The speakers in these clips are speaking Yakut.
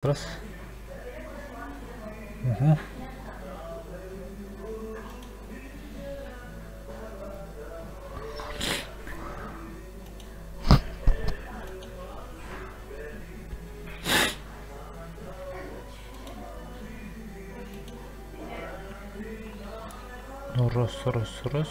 Раз. Угу. Ну, раз, раз, раз.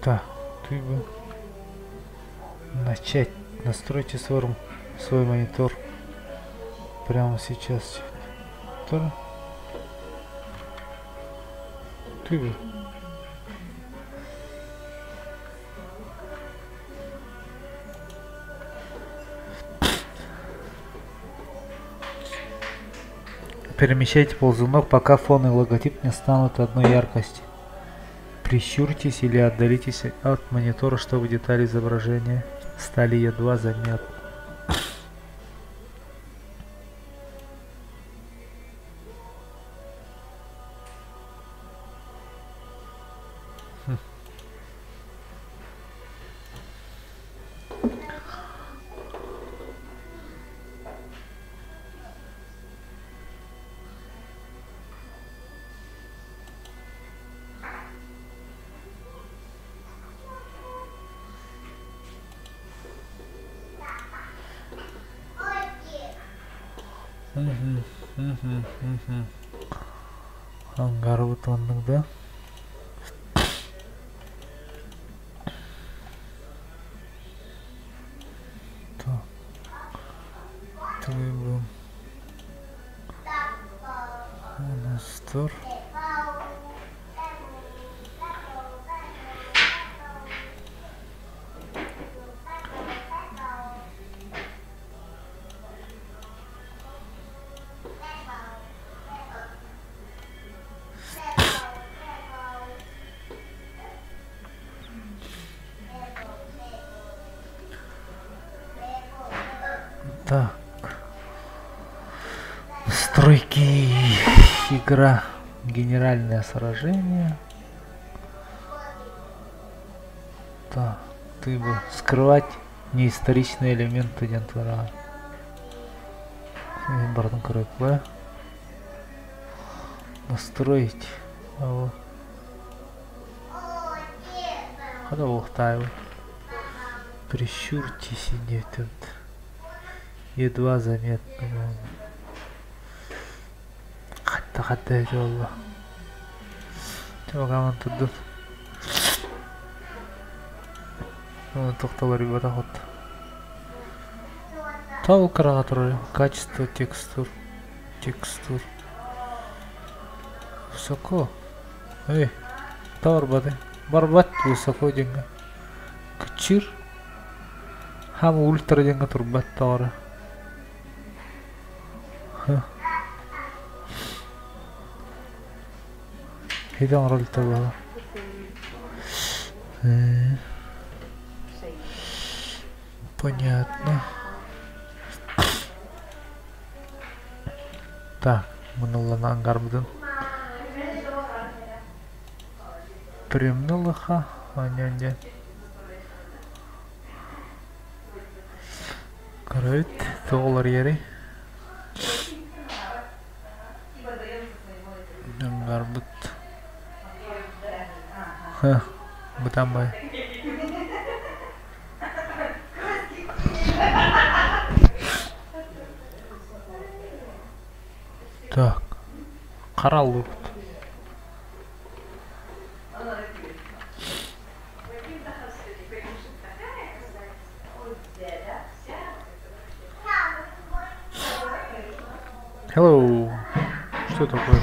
Так, ты бы начать. Настройте свой, свой монитор прямо сейчас. Тоже? Ты бы. Перемещайте ползунок, пока фон и логотип не станут одной яркости. Прищурьтесь или отдалитесь от монитора, чтобы детали изображения стали едва заметны. Мгм, мгм, мгм. Ангарбыт оннук да? Так. Твой Монастыр. Так. Стройки. Игра. Генеральное сражение. Так. Ты бы скрывать неисторичные элементы диэн Бардын көрөкпө. Настроить. Вот. Хада уохтаайбыт. Прищурьтесь тут. Едва заметно. Хатта хатта жолла. Чоҕаман турдун. Тохтолор хот. Тау кыраҕа турар. Качество текстур. Текстур. Высоко. Эй, барбаты. Барбат высоко диэҥҥэ. Кыччыыр. Хам ультра диэҥҥэ турбат тоҕо Хитэ оҥорор буолла. Понятно. Так, мыналлана ангарбытын Примнылыха, аня Көрөбүт, тоҕолор иэри. Ангарбыт. Бытан бай. Так, хараллыбыт. Hello. Что такое?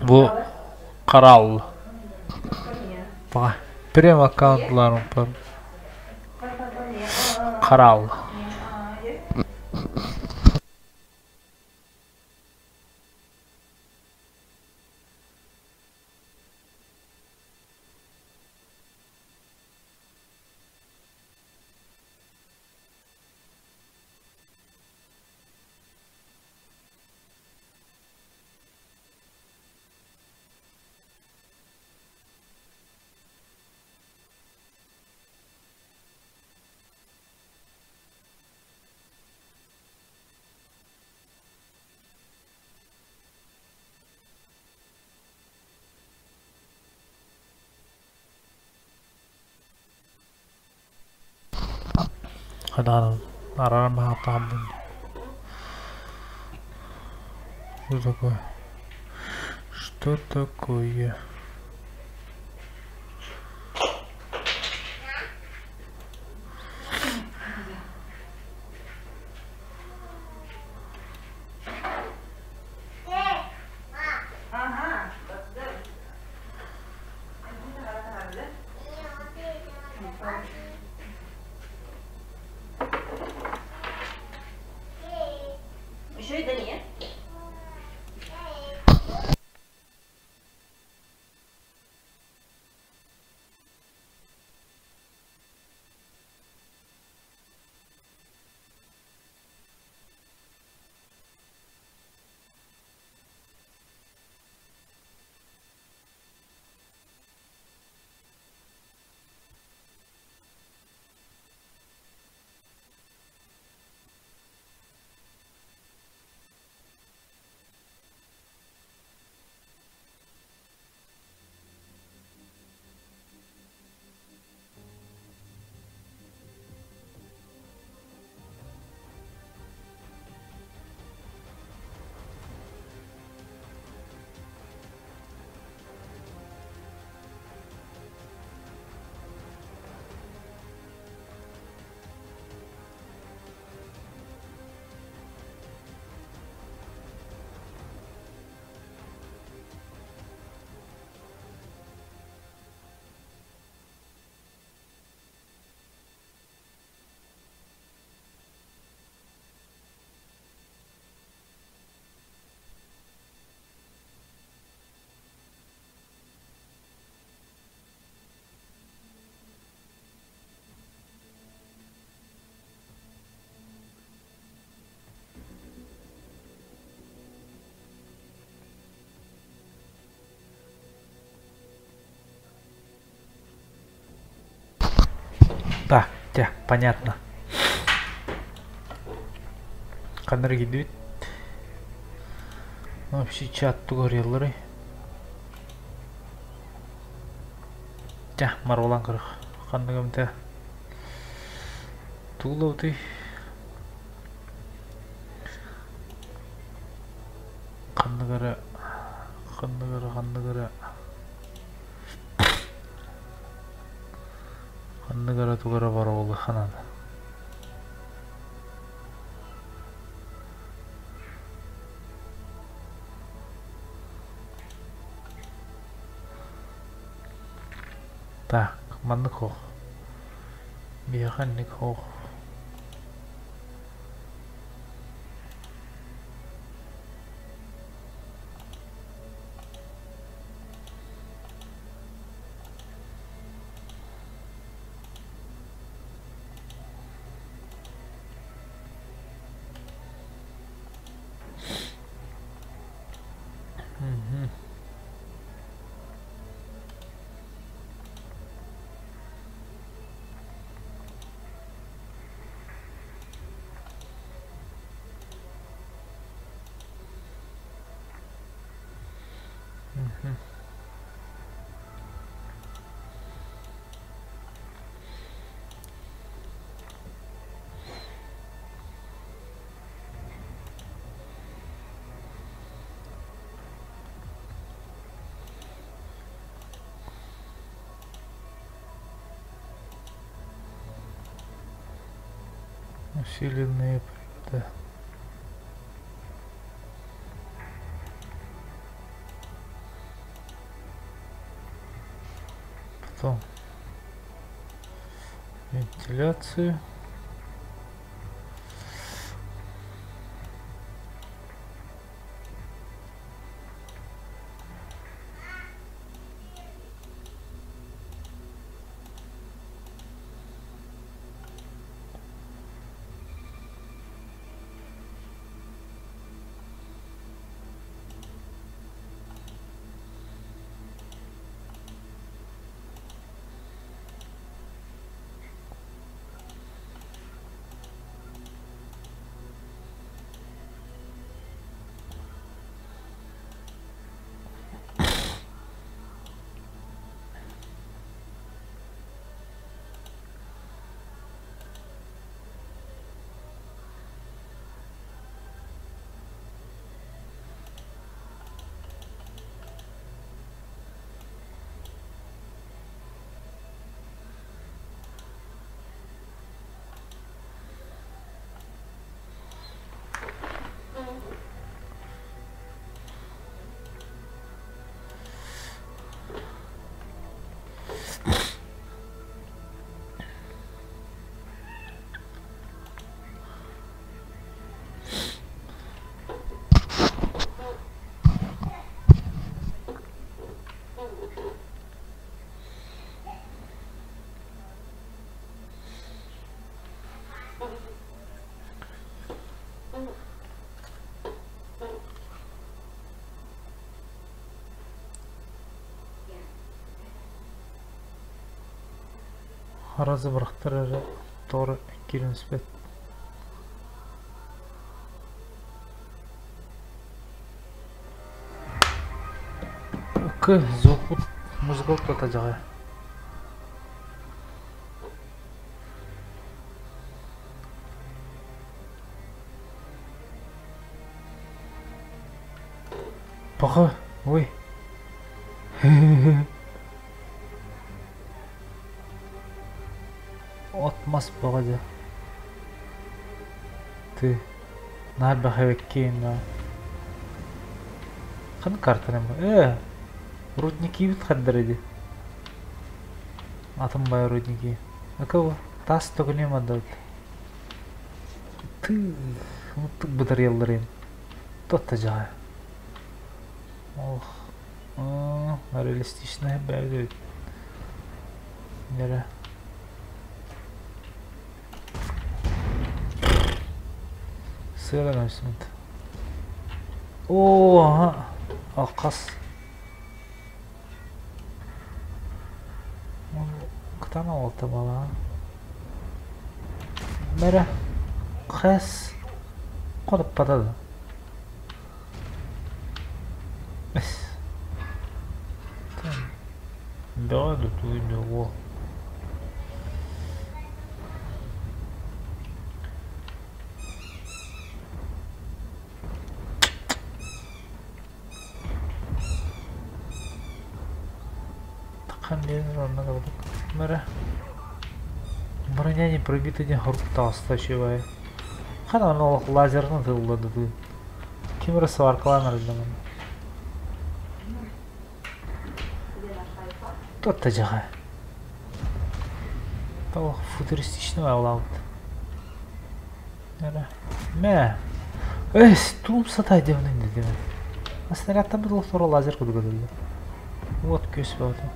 Бу Карал. Прем аккаунтларым бар. Карал. Что такое? Что такое? Так, те, понятно. Ханна киирдибит. Вообще чат тугар Тя, марвалан кырых. Ханна көмте. Тугу Ханнык эрэ, ханнык эрэ, ханнык эрэ, ханнык эрэ тугу эрэ боруобалыахха наада. Так, маннык ох. Биһиэхэ инник ох. Мгм. Мгм. Усиленные привода. Потом вентиляцию. Аразы бырахтар эрэ тоҕо киирэн испэт. К звук музыка тата Пока, ой. От-мас бөҕө дьэ. Ты наар бэхэбэккиин Ханнык картаны Ээ, рудникибит хардара дии. Атын бай рудники. Акы тас төгүнүм адат. Ты, бытарыялларын. Тотта жаа. Ох, реалистичная бэйбит. Нere? Сыалан өсмүт. Оо, аха. Алқас. Кытан алта бала. Мәрә. Қас. Қодып батады. Эс. Бөҕө да тугун уол. Броня не пробита диэн хорук таҕыста үчүгэй. Хана онно олох лазерынан тылла дуу. Ким эрэ сваркалаан арыйда маны. Тот да дьаҕа. Олох футуристичный аҕалаабыт. Мэ. Эс, туум сатай диэбин дедим. Снарядтан бу лазер курдук өтөллөр. Вот күс бөҕөтө.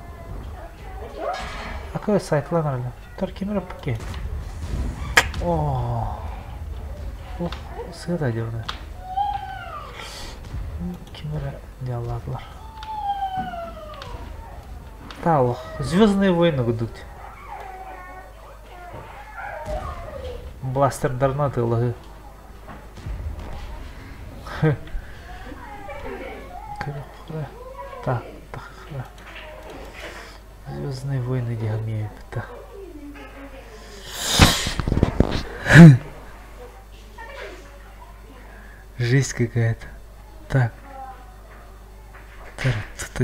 Акы сайтлан арыйда. Тор ким эрэ паке. О. Ох, сыата диэбин. Ким эрэ дьааллаатылар. Таалох. Звездные войны курдук. Бластердарынан атыылаһыы. Звездные войны диэн это. Жизнь какая-то. Так. Тут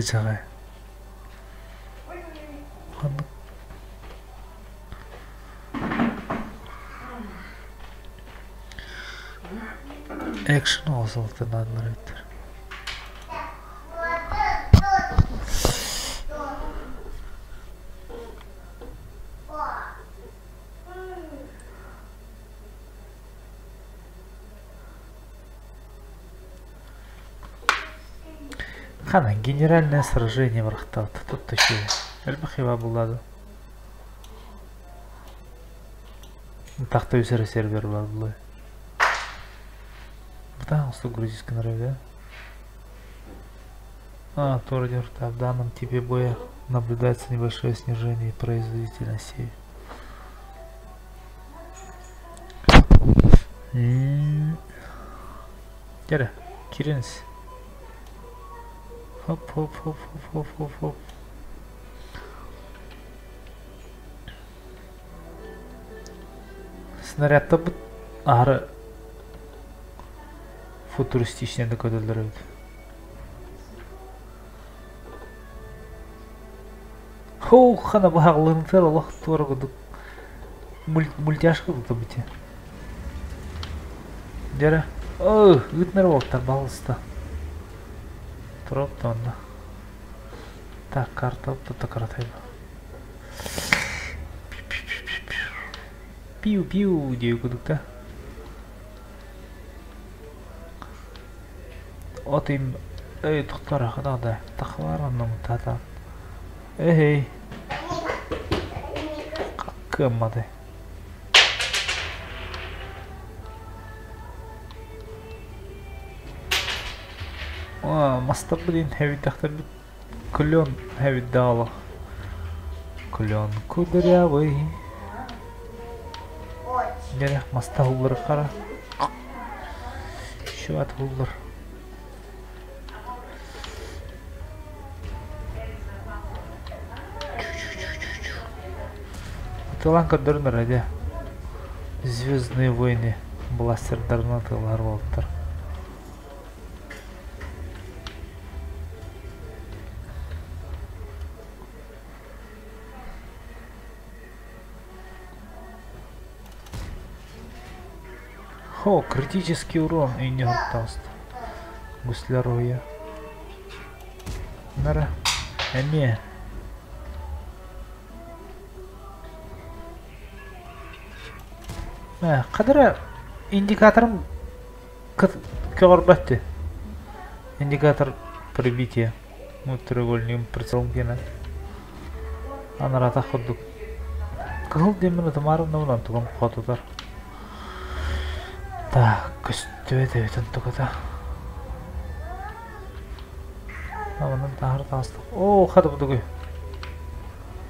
Экшн оҕосолтон эбиттэр. Хана генеральное сражение барахтаат тут еще элбэх хива буллады. Тахта үсэрэ сервер бар булай. Бытаан грузинский народ, да? А, Тордер, в данном типе боя наблюдается небольшое снижение производительности. Кere, Kirins. Hop hop hop hop hop hop hop. Снарядта бут ары футуристичный да көтөллөр эбит. Хоу, хана баҕалынтыр олох туора курдук мультяшка курдук бити. Дьэрэ, ой, ыытнар буолтар балыста. Туруп онно. Так, карта тут каратай. Пиу-пиу диэ курдук да. От им эй тохтор хана тахвар оннум тата. Эй. Кыммады. Мастар блин хэвит Клен хэвит дала. Клен кудрявый. Нере маста хуллар қара. Шуат хуллар. Атылан көрдөрүн ради. Звездные войны бластердарынан тылар болуптар. Хо, критический урон и не гуртаст. Гусляруя. Нара. Эме. Қадыра индикаторым көҕөрбөттү. Индикатор прибития. Ну, треугольник прицелом кена. Анарата ходук. Кыһыл демин ытымарым намынан тугам хотутар. Так, көстүбэт эбитин тугата. Аманан тахар таастық. О, хады будугуй.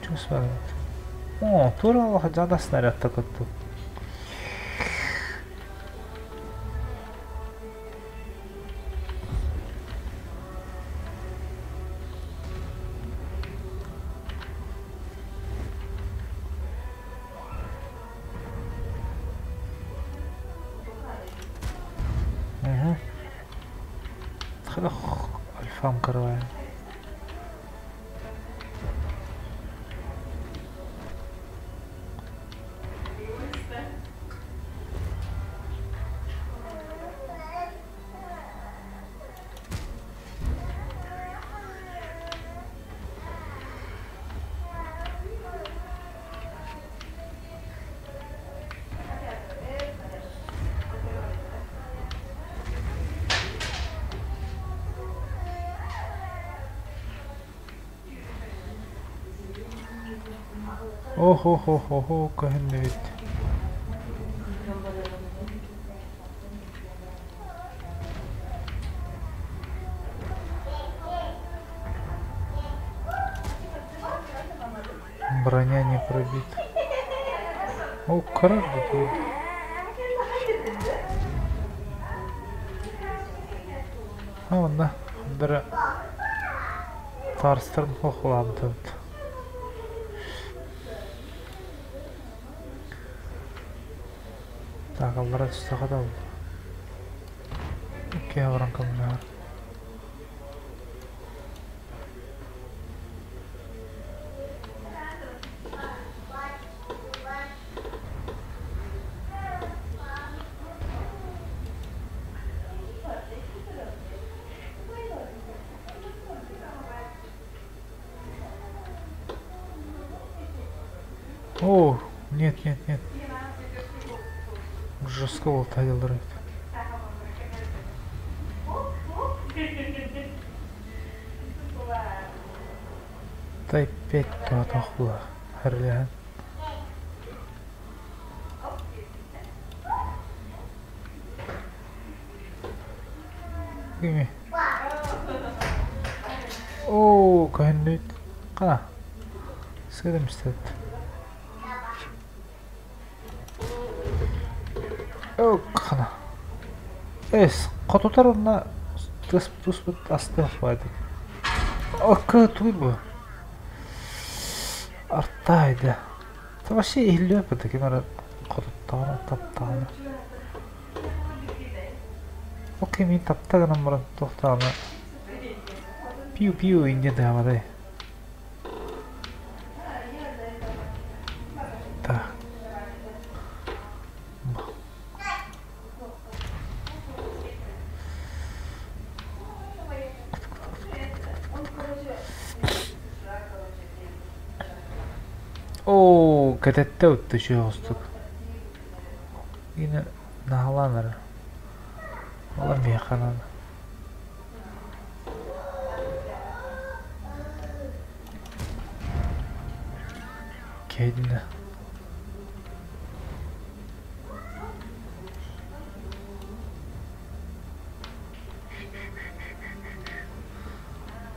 Чугас бар. О, тура Аллаха жада снарядта көттү. Альфам карвай. О-хо-хо-хо-хо, көһүннүбүт. Броня не пробита. О, корабль. А, онно дара таарыстарын хохлаабытыбыт. Так, аллара түстэхэ да Иккиһэ баран көмөлөһөр. О, нет, нет, нет. Жестко болтайдылар эбит. Тай 5 туһатах була. Хэрлэһэн. Кими? Оо, көһүннүт. Хана. Сыдым истэт. Оо, хана. Эс, хотутар онна тыс туспут астыах баайдык. Окка туй бу. Артаайда. Вообще иһиллибэт ким эрэ хотуттаҕына таптаҕына. Ол кэмин тапта гынан баран туохтааҕына пиу-пиу инньэ даҕадай. Так. Оо, кэтэттэ утта үчүгэй Yine наһалаан эрэ. Ол миэхэ наада. Кэйдинэ.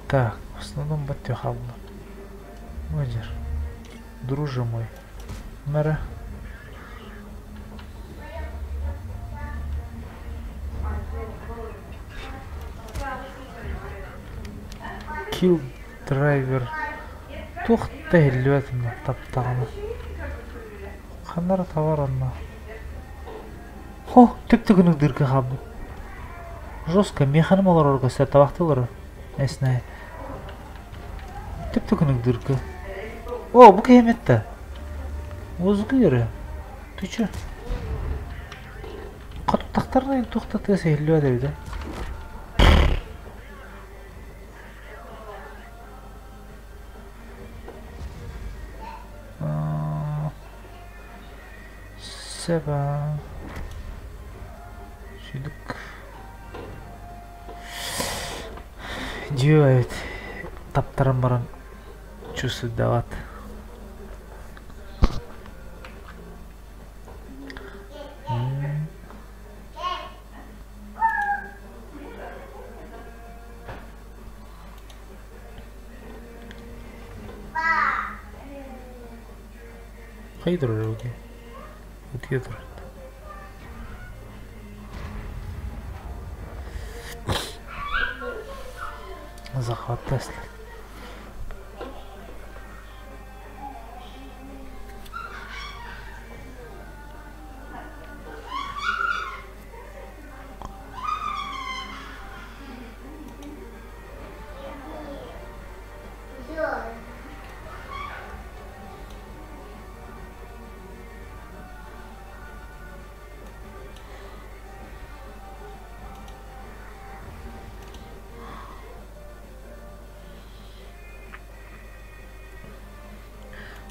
Так, в основном баттё хаалла. Модер. Друже мой. Мэра. Kill driver. Туох да иһиллибэт онно таптаҕына. Ханна эрэ товар онно. Хо, түп-түгүнүк дырга хаалбыт. Жестко миэхэним олорорго сөп табахтыы олорор. Эснэ. Түп-түгүнүк дырга. О, бу киһи эмэтте. Музыка эрэ. Ты чё? Хотуттахтарына туох да тыас иһиллибэт эбит ээ. Сeba. Сүдүк. Дьиэ эбит. Таптаран баран чувствуйдават. Хайа турар утуйа Утуйа турар. Захват Тесла.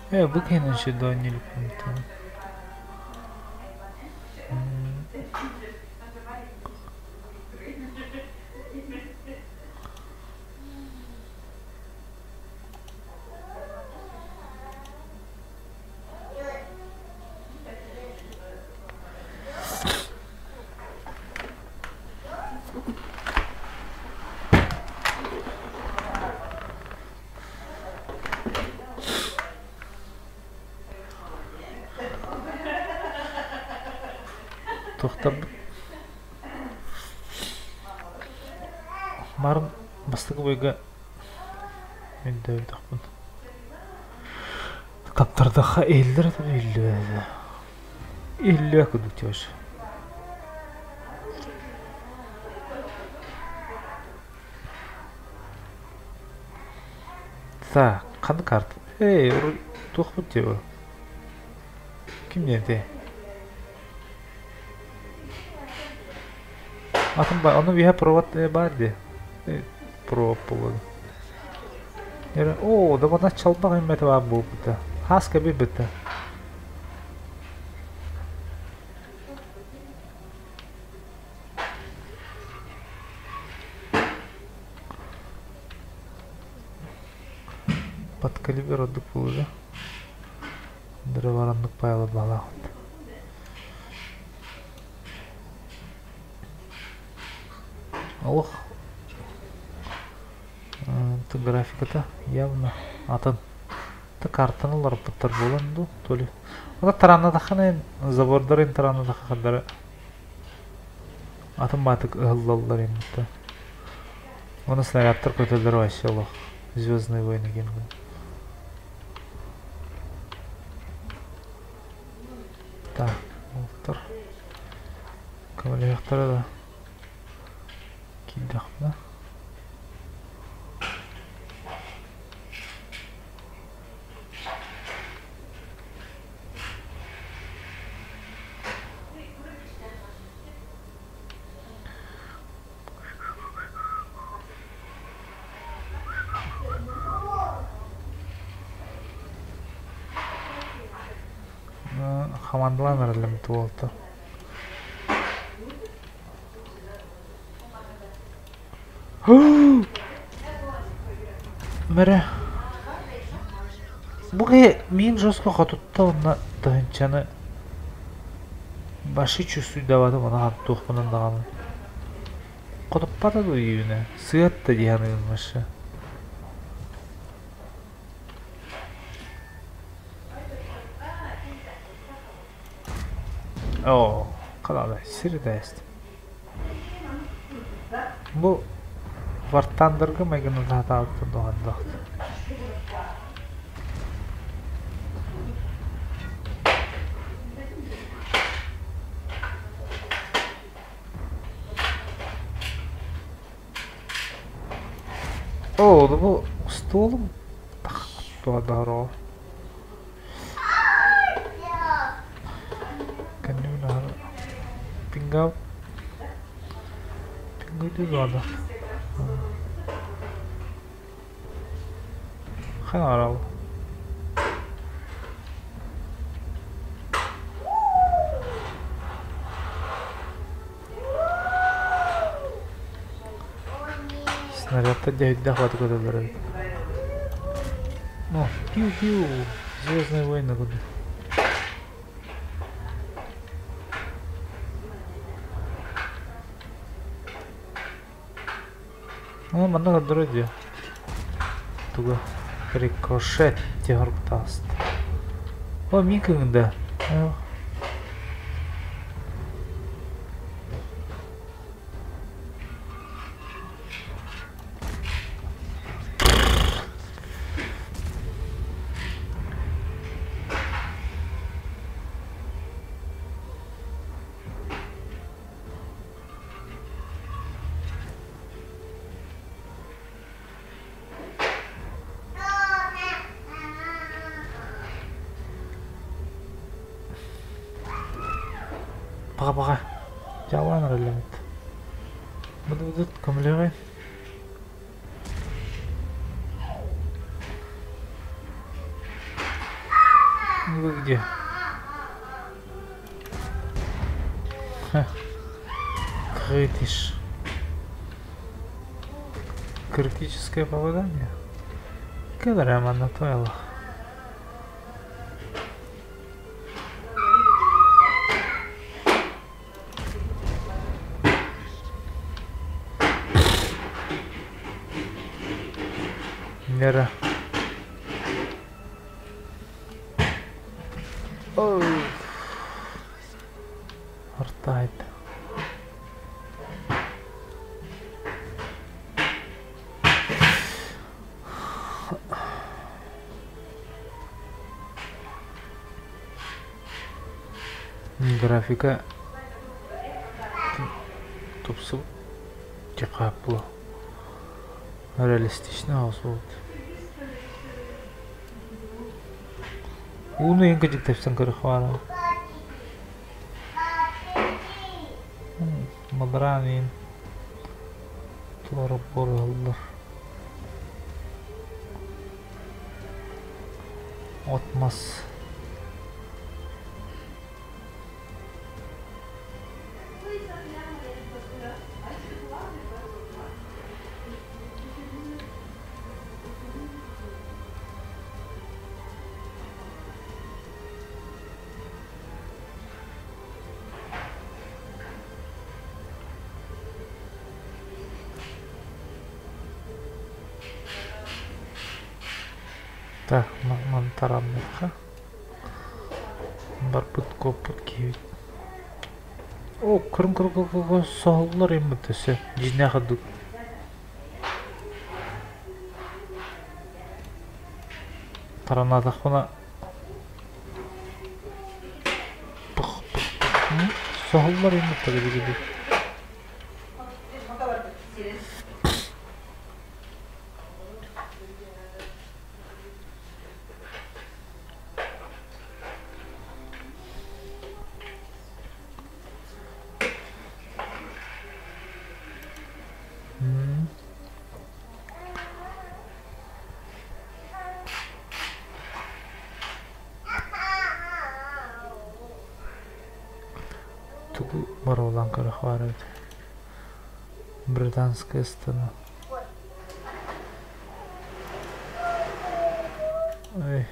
Э, выкинуть до не помню. Туохтарбыт Марын бастакы бойга өйдөөбөтөхпүн. Таптардахха иһиллэр этэ иһиллибэт этэ. Иһиллибэт курдук тиэш. Так, ханна карта? Эй, туохпут диэбэ? Ким диэн Атын ба, ону үөһэ провод баар дии. Провод буолуо. Оо, да бана чалбах иммэтэ баар буолбута. Хааска билбитэ. Подкалибер ордук буолуо. Дыры бараннык пайла балаахыт. Олох графиката явно атын. Та картаны уларыппыттар буолан дуу, то ли. Ота тараннатаххына забордарын тараннатаххадара атын баатык ыһыллаллар иммитта. Оны снарядтар көтөллөр вообще олох. Звездные войны диэн. Так, олтор. Көмөлөһүөхтэрэ да киирдэхпинэ. Хамаандалаан эрэллэммит уолаттар. Мэрэ. Бу киһи миин жестко хотутта уонна тыһыынчаны баши чувствуйдаватым ону туохпунан даҕаны. Хотуппата дуу июнэ сыат да дии саныыбын вообще. Оо, халаалай сир да эст. Бу Вартандарга майгыннатаатаабыппын дуоһандаах. Оо, бу столум туодаро. Кэннибин аһара пингав пингуйду дуода. Ханарал. Снарядта дьэһүйдээх баты көтөллөр эбит. О, пиу-пиу, Звездные войны курдук. Ну, манна көрдөрө дии. Туга рикошет диэн О, мин кыҥында. Пока-пока. Дьаалаан эрэллэммит. Быдыбыдыт көмөлөҕүй. Вы где? Ха. Крытиш. Критическое попадание? Килограмма на твоих. Нера. Ой. Type. Графика тупсубут хааппыла реалистичный оҥоһуллубут. Ууну иһин кырдьык тэпсэн көрүөххэ баара. Бадараан иһин туора буолаллар. От-мас Так, мантаранныхха барбыт куоппут киһибит. О, кырым кырым соһуллар иммит өссө дьиҥнээх ордук. Таранаатахпына пых пых пых соһуллар иммит да Тугу боруолаан көрөх баар эбит Британская страна. Ой.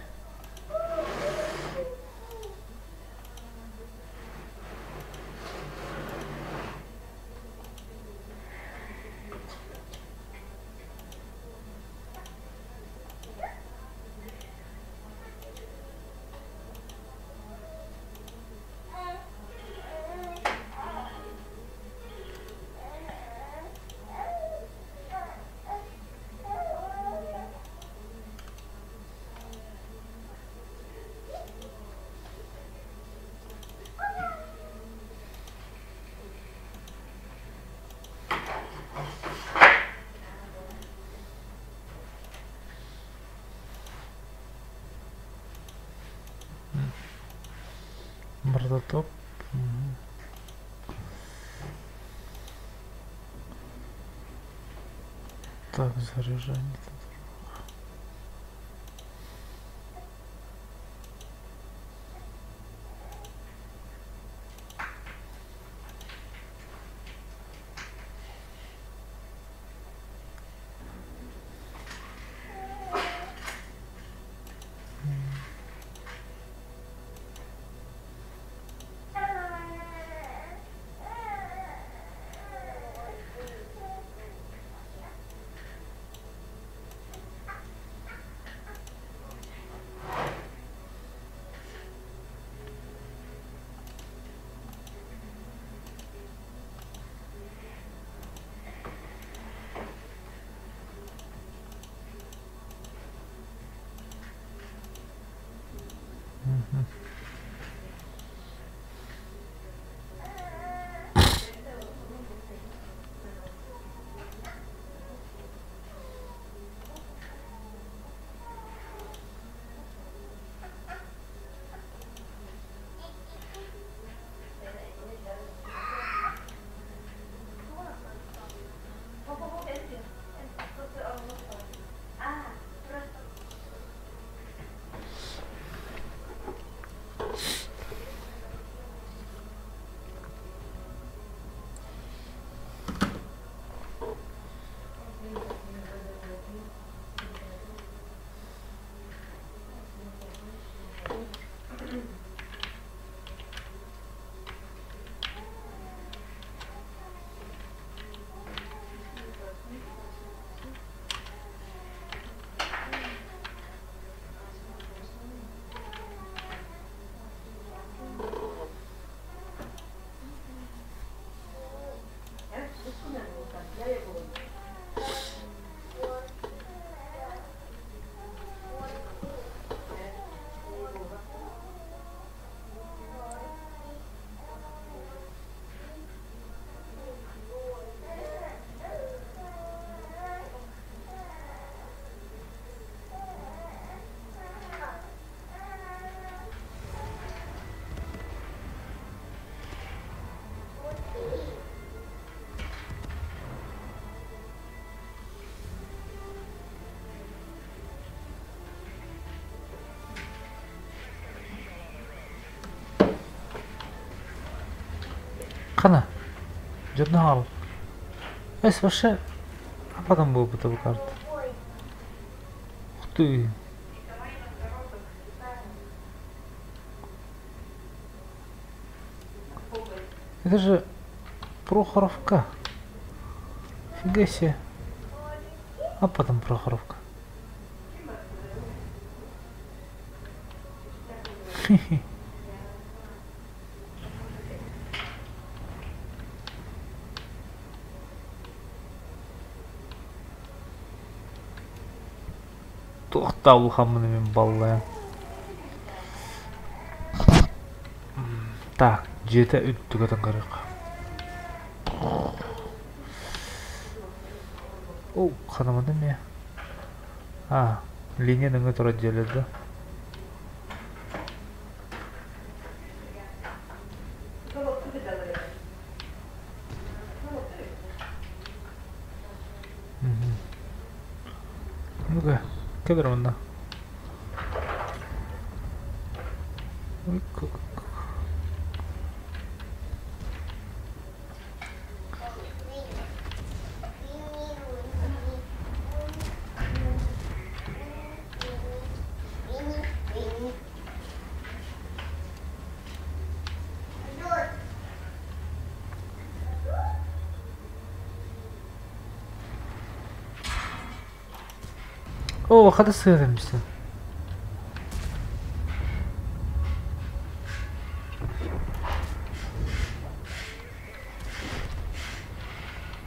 Бардатоп. Так, заряжание. Хана? Журнал. Эс вообще а потом буолбута бу карта. Ух ты. Это же Прохоровка. Фига себе. А потом Прохоровка. Хе-хе. Туох да улахаммын мин баллайан. Так, дьиэтэ үрдүгэ таҥарыах. О, ханамадым я. А, линия нөҥүө турар дьиэлэр да. Ну-ка, кэлэр онно. Ой, как... О, хата сыарамсың.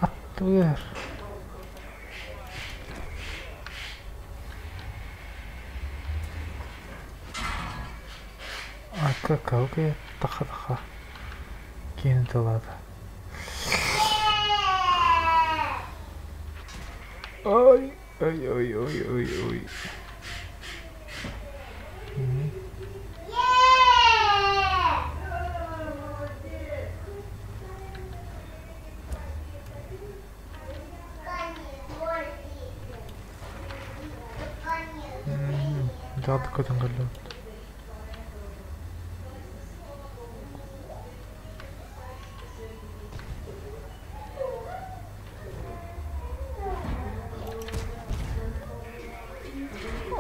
Аттыгар. Акка таха-таха киин тылаата. Ой, ой, ой, ой, ой, ой. Дьаҕда көтөн кэллибит.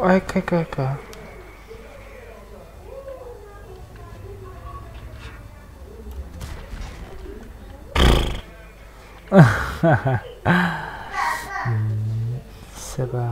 Ай, ка-ка-ка. Сeba.